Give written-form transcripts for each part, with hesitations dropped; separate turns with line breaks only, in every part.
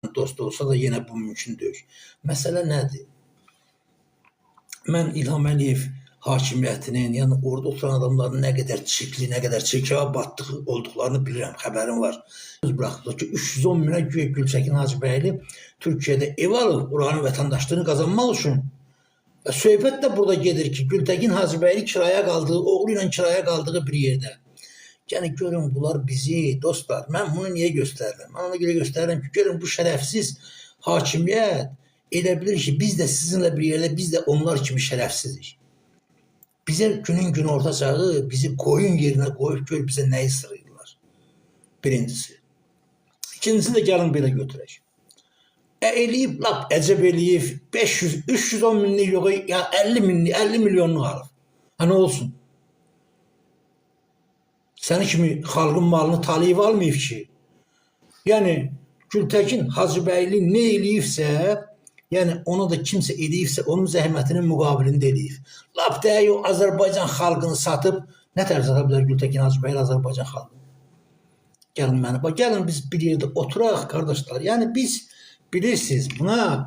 Dost olsa da yenə bu mümkün deyil. Məsələ nədir? Mən İlham Əliyev hakimiyyətinin, yəni orada oturan adamların nə qədər çirkli, nə qədər çirkaba batdığı olduqlarını bilirəm, xəbərim var. Söz buraxdılar ki, 310 minə güya Gültəkin Hacıbəyli Türkiyədə ev alıb, oranın vətəndaşlığını qazanmaq üçün. Və söhbət də burada gedir ki, Gültəkin Hacıbəyli kirayə qaldığı, oğlu ilə kirayə qaldığı bir yerdə. Yəni görün bunlar bizi, dostlar, mən bunu niyə göstərirəm? Mən ona görə göstərirəm ki, görün bu şərəfsiz hakimiyyət elə bilir ki, biz də sizinlə bir yerdə, biz də onlar kimi şərəfsizik. Bizə günün gün orta çağı bizi qoyun yerinə qoyub gör bizə nəyi sırıyırlar. Birincisi. İkincisi də gəlin belə götürək. Eləyib, lap əcəb eləyib, 500, 310 minlik yox, ya 50 minlik, 50 milyonluq alıb. Ha nə olsun? Səni kimi xalqın malını talayıb almayıb ki. Yəni Gültəkin Hacıbəyli nə eləyibsə, yəni ona da kimsə eləyibsə, onun zəhmətinin müqabilində eləyib. Lap dəyi o Azərbaycan xalqını satıb, nə tərz sata bilər Gültəkin Hacıbəyli Azərbaycan xalqını? Gəlin məni, bax, gəlin biz bir yerdə oturaq qardaşlar. Yəni biz bilirsiniz buna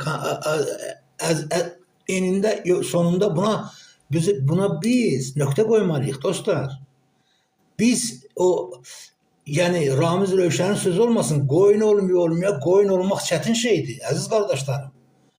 enində sonunda buna biz nöqtə qoymalıyıq dostlar. Biz o yəni Ramiz Rövşənin sözü olmasın, qoyun olmuyor olmuyor, qoyun olmaq çətin şeydir, əziz qardaşlarım.